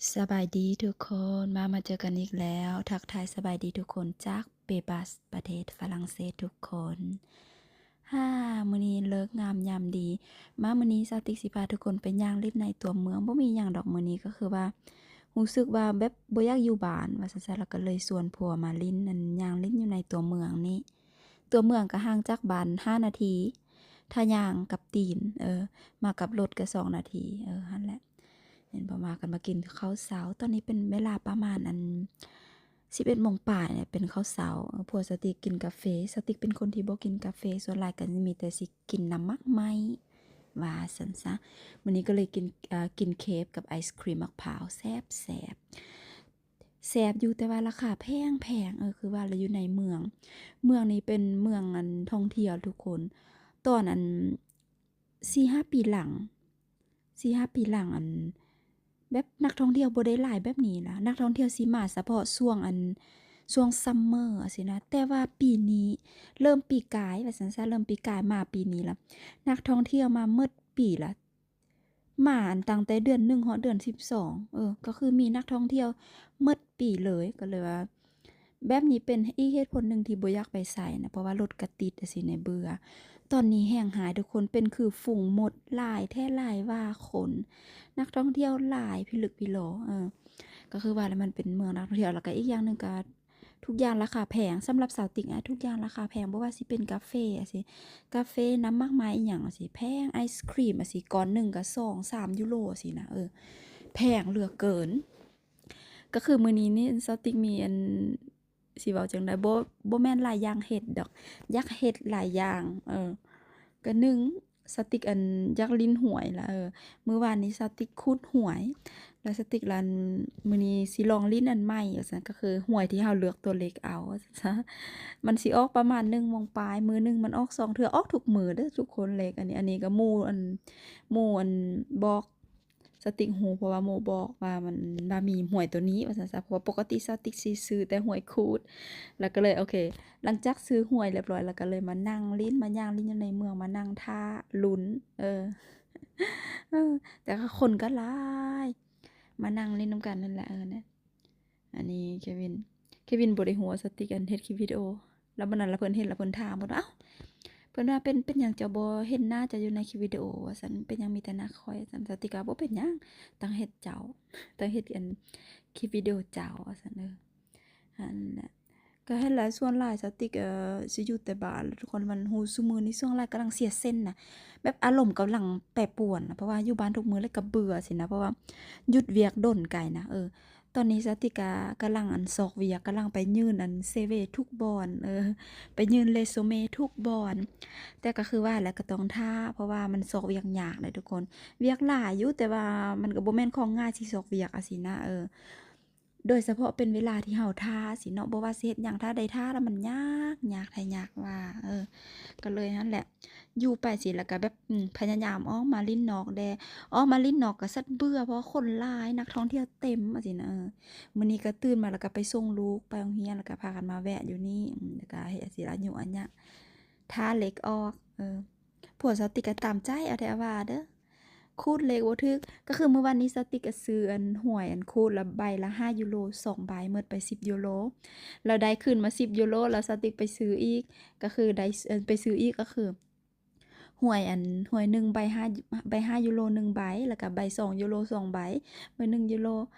ສະບາຍດີທຸກຄົນ ມາ ມາເຈີກັນອີກແລ້ວ. ທັກທາຍສະບາຍດີທຸກຄົນຈາກເປບັສ ປະເທດຝຣັ່ງເສດທຸກຄົນ. ຫາ ມື້ນີ້ເລີກງາມຍາມດີ. ມາ ມື້ນີ້ສາວຕິກຊິພາທຸກຄົນໄປຍ່າງຫຼິ້ນໃນຕົວເມືອງ. ບໍ່ມີຫຍັງດອກມື້ນີ້ ກໍຄືວ່າຮູ້ສຶກວ່າແບບບໍ່ຢາກຢູ່ບ້ານວ່າຊັ້ນຊະ ແລ້ວກໍເລີຍຊວນຜົວມາຫຼິ້ນ ອັນ ຍ່າງຫຼິ້ນຢູ່ໃນຕົວເມືອງນີ້. ຕົວເມືອງກໍຫ່າງຈາກບ້ານຫ້ານາທີ ຖ້າຍ່າງກັບຕີນ ເອີ ມາກັບລົດກໍສອງນາທີ ເອີ ຫັ້ນແຫຼະ. ແມ່ນບໍ່ ມາກັນມາກິນເຂົ້າເຊົ້າ. ຕອນນີ້ເປັນເວລາປະມານ ອັນ ສິບເອັດໂມງປາຍແຫຼະ ເປັນເຂົ້າເຊົ້າ. ເອີ ຜົວສາວຕິກກິນກາເຟ. ສາວຕິກເປັນຄົນທີ່ບໍ່ກິນກາເຟ ສ່ວນຫຼາຍກໍມີແຕ່ຊິກິນນ້ຳໝາກໄມ້ ວ່າຊັ້ນຊະ. ມື້ນີ້ກໍເລີຍກິນ ເອີ ກິນເຄຣບກັບໄອສຄຣີມໝາກພ້າວ ແຊບໆ. ແຊບຢູ່ ແຕ່ວ່າລາຄາແພງໆ ເອີ ຄືວ່າລະຢູ່ໃນເມືອງ. ເມືອງນີ້ເປັນເມືອງ ອັນ ທ່ອງທ່ຽວທຸກຄົນ. ຕອນ ອັນ ສີ່ຫ້າປີຫຼັງ ສີ່ຫ້າປີຫຼັງ ອັນ ແບບນັກທ່ອງທ່ຽວບໍ່ໄດ້ຫຼາຍແບບນີ້ລະ. ນັກທ່ອງທ່ຽວຊິມາສະເພາະຊ່ວງ ອັນ ຊ່ວງຊັມເມີຊີ້ນະ. ແຕ່ວ່າປີນີ້ ເລີ່ມປີກາຍວ່າຊັ້ນຊະ ເລີ່ມປີກາຍມາປີນີ້ລະ ນັກທ່ອງທ່ຽວມາໝົດປີລະ. ມາ ອັນ ຕັ້ງແຕ່ເດືອນໜຶ່ງຮອດເດືອນສິບສອງ ເອີ ກໍຄືມີນັກທ່ອງທ່ຽວໝົດປີເລີຍ. ກໍເລີຍວ່າ ແບບນີ້ເປັນອີກເຫດຜົນໜຶ່ງທີ່ບໍ່ຢາກໄປໃສນະ ເພາະວ່າລົດກະຕິດ ຈັ່ງຊີ້ນະ ເບື່ອ. ຕອນນີ້ແຮງຮ້າຍທຸກຄົນ ເປັນຄືຝູງມົດ ຫຼາຍແທ້ຫຼາຍວ່າຄົນ ນັກທ່ອງທ່ຽວຫຼາຍພິລຶກພິຫຼໍ. ເອີ ກໍຄືວ່າລະ ມັນເປັນເມືອງນັກທ່ອງທ່ຽວ ແລ້ວກໍອີກຢ່າງໜຶ່ງກໍ ທຸກຢ່າງລາຄາແພງ. ສຳລັບສາວຕິກອະ ທຸກຢ່າງລາຄາແພງ ບໍ່ວ່າຊິເປັນກາເຟຈັ່ງຊີ້ ກາເຟ ນ້ຳໝາກໄມ້ ອີ່ຫຍັງຈັ່ງຊີ້ ແພງ. ໄອສຄຣີມຈັ່ງຊີ້ ກ້ອນໜຶ່ງກໍສອງສາມຢູໂຣຊີ້ນະ ເອີ ແພງເຫຼືອເກີນ. ກໍຄືມື້ນີ້ນີ້ສາວຕິກມີ ອັນ ຊິເວົ້າຈັ່ງໃດ ບໍ່ ບໍ່ແມ່ນຫຼາຍຢ່າງເຮັດດອກ ຢາກເຮັດຫຼາຍຢ່າງ. ເອີ ກໍໜຶ່ງ ສາວຕິກ ອັນ ຢາກຫຼິ້ນຫວຍລະ ເອີ ມື້ວານນີ້ສາວຕິກຂູດຫວຍ ແລ້ວສາວຕິກລະ ອັນ ມື້ນີ້ຊິລອງຫຼິ້ນອັນໃໝ່ວ່າຊັ້ນ ກໍຄືຫວຍທີ່ເຮົາເລືອກຕົວເລກເອົາວ່າຊັ້ນຊະ. ມັນຊິອອກປະມານໜຶ່ງໂມງປາຍ ມື້ໜຶ່ງມັນອອກສອງເທື່ອ ອອກທຸກມື້ເດີທຸກຄົນ ເລກອັນນີ້. ອັນນີ້ກໍໝູ່ ອັນ ໝູ່ ອັນ ບອກ ສາວຕິກຮູ້ ເພາະວ່າໝູ່ບອກວ່າມັນ ວ່າມີຫວຍໂຕນີ້ວ່າຊັ້ນຊະ. ເພາະວ່າປົກກະຕິສາວຕິກຊິຊື້ແຕ່ຫວຍຂູດ ແລ້ວກໍເລີຍ ໂອເຄ ຫຼັງຈາກຊື້ຫວຍລຽບຮ້ອຍ ແລ້ວກໍເລີຍມານັ່ງຫຼິ້ນ ມາຍ່າງຫຼິ້ນຢູ່ໃນເມືອງ ມານັ່ງຖ້າລຸ້ນ. ເອີ ເອີ ແຕ່ກໍຄົນກໍຫຼາຍ ມານັ່ງຫຼິ້ນນຳກັນນັ້ນແຫຼະ. ເອີ ນະ ອັນນີ້ເຄວິນ ເຄວິນບໍ່ໄດ້ຮູ້ວ່າສາວຕິກ ອັນ ເຮັດຄລິບວິດີໂອ. ແລ້ວມື້ນັ້ນລະເພິ່ນເຫັນ ແລ້ວເພິ່ນຖາມ ເພິ່ນວ່າ ເອົ້າ ເພິ່ນວ່າ ເປັນ ເປັນຫຍັງເຈົ້າບໍ່ເຫັນໜ້າເຈົ້າຢູ່ໃນຄລິບວິດີໂອ ວ່າຊັ້ນ ເປັນຫຍັງມີແຕ່ໜ້າຂ້ອຍ ວ່າຊັ້ນ. ສາວຕິກວ່າ ບໍ່ເປັນຫຍັງ ຕ້ອງເຮັດເຈົ້າ ຕ້ອງເຮັດ ອັນ ຄລິບວິດີໂອເຈົ້າ ວ່າຊັ້ນ. ເອີ ຫັ້ນແຫຼະ ກໍຫັ້ນແຫຼະ ສ່ວນຫຼາຍສາວຕິກ ເອີ ຊິຢູ່ແຕ່ບ້ານ ແລ້ວທຸກຄົນ ມັນຮູ້ ຊຸມື້ນີ້ຊ່ວງຫຼາຍກຳລັງເສຍເສັ້ນນະ ແບບອາລົມກຳລັງແປປວນນະ ເພາະວ່າຢູ່ບ້ານທຸກມື້ແລ້ວກໍເບື່ອຊີ້ນະ ເພາະວ່າຢຸດວຽກດົນໄກນະ. ເອີ ຕອນນີ້ສາວຕິກກະກຳລັງ ອັນ ຊອກວຽກ ກຳລັງໄປຍື່ນ ອັນ ຊີວີທຸກບ່ອນ ເອີ ໄປຍື່ນເຣຊູເມທຸກບ່ອນ ແຕ່ກໍຄືວ່າແຫຼະ ກໍຕ້ອງຖ້າ ເພາະວ່າມັນຊອກວຽກຍາກເດ້ທຸກຄົນ. ວຽກຫຼາຍຢູ່ ແຕ່ວ່າມັນກໍບໍ່ແມ່ນຂອງງ່າຍຊິຊອກວຽກ ອາ ຊີ້ນະ. ເອີ ໂດຍສະເພາະເປັນເວລາທີ່ເຮົາຖ້າຊີ້ເນາະ ບໍ່ວ່າຊິເຮັດຫຍັງ ຖ້າໄດ້ຖ້າແລ້ວມັນຍາກ ຍາກແທ້ຍາກວ່າ. ເອີ ກໍເລີຍຫັ້ນແຫຼະ ຢູ່ໄປຊີ້ ແລ້ວກໍແບບ ອືມ ພະຍາຍາມອອກມາຫຼິ້ນນອກແດ່ ອອກມາຫຼິ້ນນອກກໍຊັດເບື່ອ ເພາະວ່າຄົນຫຼາຍ ນັກທ່ອງທ່ຽວເຕັມ ຈັ່ງຊີ້ນະ. ເອີ ມື້ນີ້ກໍຕື່ນມາແລ້ວກໍໄປສົ່ງລູກໄປໂຮງຮຽນ ແລ້ວກໍພາກັນມາແວະຢູ່ນີ້ ອືມ ແລ້ວກໍເຮັດຈັ່ງຊີ້ລະ ຍຸອະຍະ ຖ້າເລກອອກ. ເອີ ຜົວສາວຕິກກໍຕາມໃຈເອົາແທ້ວ່າເດີ ຂູດເລກບໍ່ຖືກ. ກໍຄືມື້ວານນີ້ສາວຕິກກໍຊື້ ອັນ ຫວຍ ອັນ ຂູດລະໃບລະຫ້າຢູໂຣ ສອງໃບ ໝົດໄປສິບຢູໂຣ ແລ້ວໄດ້ຄືນມາສິບຢູໂຣ ແລ້ວສາວຕິກໄປຊື້ອີກ ກໍຄືໄດ້ ເອີ ໄປຊື້ອີກ ກໍຄື ຫວຍ ອັນ ຫວຍໜຶ່ງໃບຫ້າ ໃບຫ້າຢູໂຣໜຶ່ງໃບ ແລ້ວກໍໃບສອງຢູໂຣສອງໃບ ໃບໜຶ່ງຢູໂຣ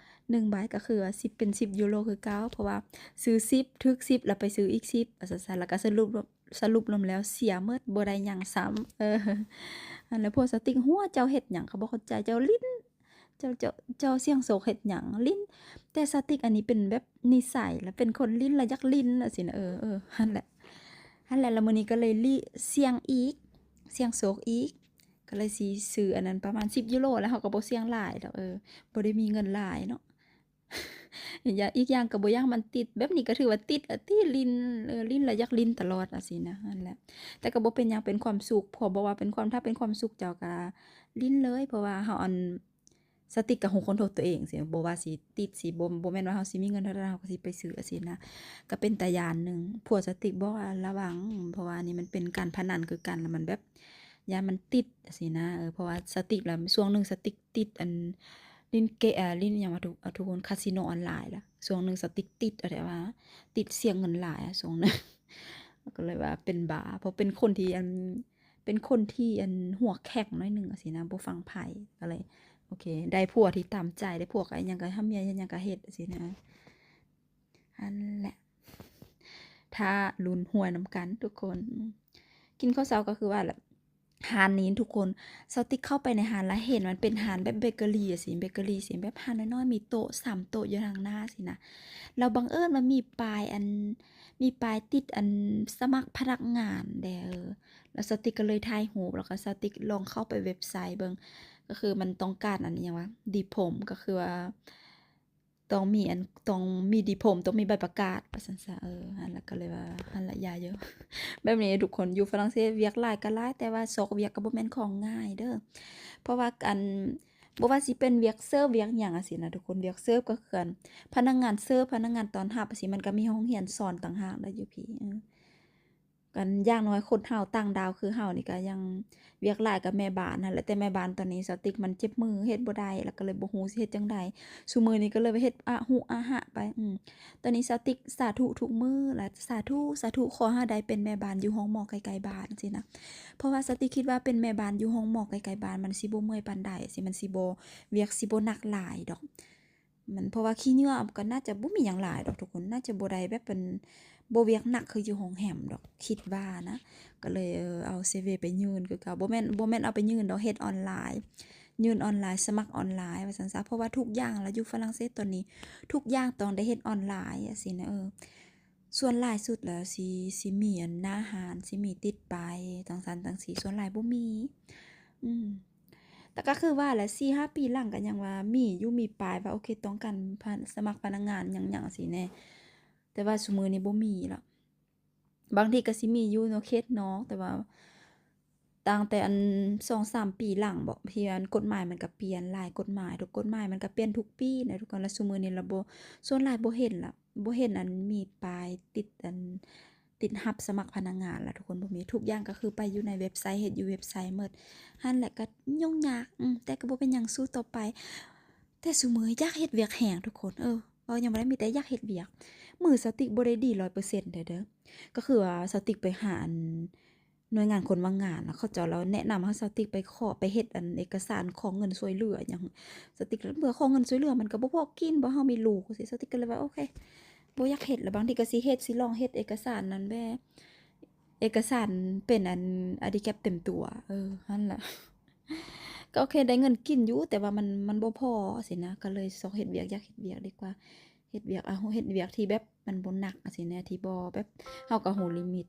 ໜຶ່ງໃບ ກໍຄືວ່າສິບ ເປັນສິບຢູໂຣຄືເກົ່າ ເພາະວ່າຊື້ສິບ ຖືກສິບ ແລ້ວໄປຊື້ອີກສິບ ວ່າຊັ້ນ ແລ້ວກໍສະຫຼຸບ ສະຫຼຸບລວມແລ້ວເສຍໝົດ ບໍ່ໄດ້ຫຍັງຊ້ຳ. ເອີ ຫັ້ນແຫຼະ ພວກສາວຕິກ ຫົວເຈົ້າເຮັດຫຍັງ ເຂົາບໍ່ເຂົ້າໃຈ ເຈົ້າຫຼິ້ນ ເຈົ້າ ເຈົ້າ ເຈົ້າສ່ຽງໂຊກເຮັດຫຍັງ ຫຼິ້ນ. ແຕ່ສາວຕິກອັນນີ້ເປັນແບບນິໄສ ແລະເປັນຄົນຫຼິ້ນ ແລະຢາກຫຼິ້ນ ຈັ່ງຊີ້ນະ. ເອີ ເອີ ຫັ້ນແຫຼະ ຫັ້ນແຫຼະ ແລ້ວມື້ນີ້ກໍເລີຍລິ ສ່ຽງອີກ ສ່ຽງໂຊກອີກ ກໍເລີຍຊິຊື້ອັນນັ້ນປະມານສິບຢູໂຣ ແລ້ວເຮົາກໍບໍ່ສ່ຽງຫຼາຍດອກ ເອີ ບໍ່ໄດ້ມີເງິນຫຼາຍເນາະ. ອີກຢ່າງ ອີກຢ່າງກໍບໍ່ຢາກມັນຕິດ ແບບນີ້ກໍຖືວ່າຕິດລະຕິ ຫຼິ້ນ ເອີ ຫຼິ້ນລະຢາກຫຼິ້ນຕະຫຼອດ ຈັ່ງຊີ້ນະ ຫັ້ນແຫຼະ. ແຕ່ກໍບໍ່ເປັນຫຍັງ ເປັນຄວາມສຸກ ຜົວບອກວ່າເປັນຄວາມ ຖ້າເປັນຄວາມສຸກເຈົ້າກໍຫຼິ້ນເລີຍ ເພາະວ່າເຮົາ ອັນ ສາວຕິກກໍຮູ້ຄອນໂທຣຕົວເອງຊີ້ ບໍ່ວ່າຊິຕິດຊິ ບໍ່ ບໍ່ແມ່ນວ່າເຮົາຊິມີເງິນເທົ່າໃດ ເຮົາກໍຊິໄປຊື້ ຈັ່ງຊີ້ນະ ກໍເປັນຕາຢ້ານໜຶ່ງ. ຜົວສາວຕິກບອກວ່າລະວັງ ເພາະວ່າອັນນີ້ມັນເປັນການພະນັນຄືກັນ ລະມັນແບບຢ້ານມັນຕິດ ຈັ່ງຊີ້ນະ. ເອີ ເພາະວ່າສາວຕິກລະ ຊ່ວງໜຶ່ງສາວຕິກ ຕິດອັນ ຫຼິ້ນເກມ ເອີ ຫຼິ້ນຫຍັງວະ ທຸກ ເອີ ທຸກຄົນ ຄາສິໂນອອນລາຍລະ. ຊ່ວງໜຶ່ງສະຕິກຕິດ ແບບວ່າຕິດເສຍເງິນຫຼາຍອະ ຊ່ວງໜຶ່ງ ກໍເລີຍວ່າເປັນບ້າ ເພາະເປັນຄົນທີ່ ອັນ ເປັນຄົນທີ່ ອັນ ຫົວແຂງໜ້ອຍໜຶ່ງຊີ້ນະ ບໍ່ຟັງໃຜ ກໍເລີຍ ໂອເຄ ໄດ້ຜົວທີ່ຕາມໃຈ ໄດ້ຜົວກໍຫຍັງກໍທຳເມຍ ເຮັດຫຍັງກໍເຮັດຊີ້ນະ. ຫັ້ນແຫຼະ ຖ້າລຸ້ນຫວຍນຳກັນທຸກຄົນ. ກິນເຂົ້າເຊົ້າກໍຄືວ່າລະ ຮ້ານນີ້ທຸກຄົນ ສາວຕິກເຂົ້າໄປໃນຮ້ານລະເຫັນມັນເປັນຮ້ານແບບເບເກີຣີຊີ້ ເບເກີຣີຊີ້ ແບບຮ້ານນ້ອຍໆ ມີໂຕະສາມໂຕະຢູ່ທາງໜ້າຊີ້ນະ. ແລ້ວບັງເອີນວ່າມີປ້າຍ ອັນ ມີປ້າຍຕິດ ອັນ ສະໝັກພະນັກງານແດ່ ເອີ ແລ້ວສາວຕິກກໍເລີຍຖ່າຍຮູບ ແລ້ວກໍສາວຕິກລອງເຂົ້າໄປເວັບໄຊເບິ່ງ ກໍຄືມັນຕ້ອງການ ອັນ ອີ່ຫຍັງວະ ດີພອມ ກໍຄືວ່າ ຕ້ອງມີອັນ ຕ້ອງມີດີພອມ ຕ້ອງມີໃບປະກາດວ່າຊັ້ນຊະ. ເອີ ຫັ້ນລະ ກໍເລີຍວ່າ ຫັ້ນລະ ຢ່າເຢີ ແບບນີ້ທຸກຄົນ ຢູ່ຝຣັ່ງເສດວຽກຫຼາຍກໍຫຼາຍ ແຕ່ວ່າຊອກວຽກກໍບໍ່ແມ່ນຂອງງ່າຍເດີ ເພາະວ່າ ອັນ ບໍ່ວ່າຊິເປັນວຽກເສີບ ວຽກຫຍັງຈັ່ງຊີ້ນະທຸກຄົນ ວຽກເສີບກໍຄື ອັນ ພະນັກງານເສີບ ພະນັກງານຕ້ອນຮັບຈັ່ງຊີ້ ມັນກໍມີຫ້ອງຮຽນສອນຕ່າງຫາກໄດ້ຢູ່ພີ້ ເອີ. ກັນຢ່າງໜ້ອຍຄົນເຮົາຕ່າງດ້າວຄືເຮົານີ້ກໍຍັງວຽກຫຼາຍກວ່າແມ່ບ້ານຫັ້ນແຫຼະ ແຕ່ແມ່ບ້ານຕອນນີ້ສາວຕິກມັນເຈັບມືເຮັດບໍ່ໄດ້ ແລ້ວກໍເລີຍບໍ່ຮູ້ຊິເຮັດຈັ່ງໃດ ຊຸມື້ນີ້ກໍເລີຍວ່າເຮັດອະຫຸອະຫະໄປ. ອືມ ຕອນນີ້ສາວຕິກສາທຸທຸກມື້ ແລະ ສາທຸ ສາທຸ ຂໍໃຫ້ໄດ້ເປັນແມ່ບ້ານຢູ່ໂຮງໝໍໃກ້ໆບ້ານຊີ້ນະ ເພາະວ່າສາວຕິກຄິດວ່າເປັນແມ່ບ້ານຢູ່ໂຮງໝໍໃກ້ໆບ້ານ ມັນຊິບໍ່ເມື່ອຍປານໃດຊີ້ ມັນຊິບໍ່ ວຽກຊິບໍ່ໜັກຫຼາຍດອກ. ມັນ ເພາະວ່າຂີ້ເຫຍື້ອກໍໜ້າຈະບໍ່ມີຫຍັງຫຼາຍດອກທຸກຄົນ ໜ້າຈະບໍ່ໄດ້ແບບເປັນ ບໍ່ວຽກໜັກຄືຢູ່ໂຮງແຮມດອກ ຄິດວ່ານະ. ກໍເລີຍ ເອີ ເອົາຊີວີໄປຍື່ນຄືເກົ່າ ບໍ່ແມ່ນ ບໍ່ແມ່ນເອົາໄປຍື່ນດອກ ເຮັດອອນລາຍ ຍື່ນອອນລາຍ ສະໝັກອອນລາຍວ່າຊັ້ນຊະ ເພາະວ່າທຸກຢ່າງລະຢູ່ຝຣັ່ງເສດຕອນນີ້ ທຸກຢ່າງຕ້ອງໄດ້ເຮັດອອນລາຍຈັ່ງຊີ້ນະ. ເອີ ສ່ວນຫຼາຍສຸດແລ້ວຊິ ຊິມີອັນໜ້າຮ້ານ ຊິມີຕິດປ້າຍຈັ່ງຊັ້ນຈັ່ງຊີ້ ສ່ວນຫຼາຍບໍ່ມີ. ອືມ ແຕ່ກໍຄືວ່າແຫຼະ ສີ່ຫ້າປີຫຼັງກໍຍັງວ່າມີຢູ່ ມີປ້າຍວ່າ ໂອເຄ ຕ້ອງການ ສະໝັກພະນັກງານຫຍັງຫຍັງຊີ້ແນ່ ແຕ່ວ່າຊຸມື້ນີ້ບໍ່ມີລະ. ບາງທີກໍຊິມີຢູ່ເນາະ ເຂດນອກ ແຕ່ວ່າຕັ້ງແຕ່ອັນ ສອງສາມປີຫຼັງເບາະ ທີ່ອັນກົດໝາຍມັນກໍປ່ຽນ ຫຼາຍກົດໝາຍ ທຸກກົດໝາຍມັນກໍປ່ຽນທຸກປີນະທຸກຄົນ ແລະ ຊຸມື້ນີ້ລະບໍ່ ສ່ວນຫຼາຍບໍ່ເຫັນລະ ບໍ່ເຫັນອັນມີປ້າຍຕິດອັນ ຕິດຮັບສະໝັກພະນັກງານລະທຸກຄົນ ບໍ່ມີ ທຸກຢ່າງກໍຄືໄປຢູ່ໃນເວັບໄຊ ເຮັດຢູ່ເວັບໄຊໝົດ ຫັ້ນແຫຼະ ກໍຫຍຸ້ງຍາກ ອືມ ແຕ່ກໍບໍ່ເປັນຫຍັງ ສູ້ຕໍ່ໄປ. ແຕ່ຊຸມື້ຢາກເຮັດວຽກແຮງທຸກຄົນ ເອີ ເວົ້າຫຍັງບໍ່ໄດ້ ມີແຕ່ຢາກເຮັດວຽກ. ມືສາວຕິກບໍ່ໄດ້ດີຮ້ອຍເປີເຊັນເດີ ກໍຄືວ່າສາວຕິກໄປຫາອັນ ໜ່ວຍງານຄົນວ່າງງານ ແລ້ວເຂົາເຈົ້າລະແນະນຳໃຫ້ສາວຕິກໄປຂໍ ໄປເຮັດອັນເອກະສານຂໍເງິນຊ່ວຍເຫຼືອຫຍັງ ສາວຕິກເມື່ອຂໍເງິນຊ່ວຍເຫຼືອ ມັນກໍບໍ່ພໍກິນ ເພາະເຮົາມີລູກຊີ້ ສາວຕິກກໍເລີຍວ່າ ໂອເຄ ບໍ່ຢາກເຮັດ ແລ້ວບາງທີກໍຊິເຮັດ ຊິລອງເຮັດເອກະສານນັ້ນແບບ ເອກະສານເປັນອັນອາດີແກັບເຕັມຕົວ ເອີ ຫັ້ນລະ ກໍໂອເຄ ໄດ້ເງິນກິນຢູ່ ແຕ່ວ່າມັນ ມັນບໍ່ພໍຊີ້ນະ ກໍເລີຍຊອກເຮັດວຽກ ຢາກເຮັດວຽກດີກວ່າ ເຮັດວຽກ ເອົາ ເຮັດວຽກທີ່ແບບມັນບໍ່ໜັກຊີ້ນະ ທີ່ບໍ່ແບບ ເຮົາກໍຮູ້ລິມິດ.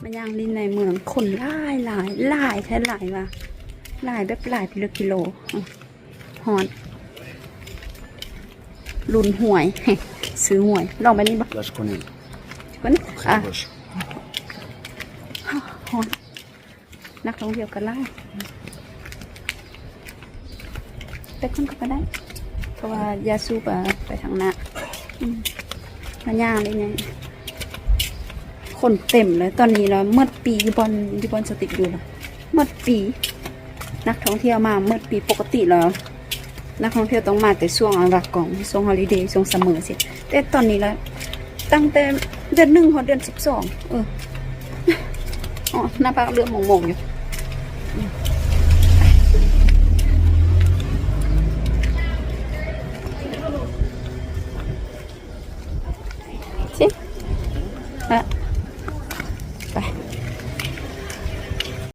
ມາຍ່າງຫຼິ້ນໃນເມືອງ ຄົນຫຼາຍໆ ຫຼາຍແທ້ ຫຼາຍວ່າ ຫຼາຍແບບຫຼາຍເປັນກິໂລ. ອື ຮ້ອນ ລຸ້ນຫວຍ ຊື້ຫວຍ ລອງໄປນີ້ບໍ່? Ласкуни. ຄົນ Хорош. ຮ້ອນ ນັກທ່ອງທ່ຽວກໍຫຼາຍ ແຕ່ຄົນກໍບໍ່ໄດ້ ເພາະວ່າຢາສູບ ອາ ໄປທາງໜ້າ ອືມ ມາຍ່າງໄດ້ໄງ ຄົນເຕັມເລີຍ. ຕອນນີ້ລະໝົດປີ ຢູ່ບ່ອນ ຢູ່ບ່ອນສະຕິກຢູ່ລະ ໝົດປີ ນັກທ່ອງທ່ຽວມາໝົດປີ. ປົກກະຕິລະ ນັກທ່ອງທ່ຽວຕ້ອງມາແຕ່ຊ່ວງ ອາ ວາກອງ ຊ່ວງຮອລິເດ ຊ່ວງຊັມເມີຊີ້ ແຕ່ຕອນນີ້ລະ ຕັ້ງແຕ່ເດືອນໜຶ່ງຮອດເດືອນສິບສອງ. ເອີ ອໍ ໜ້າຜາກເຫຼື້ອມໝອງໆຢູ່. ຊິ ອະ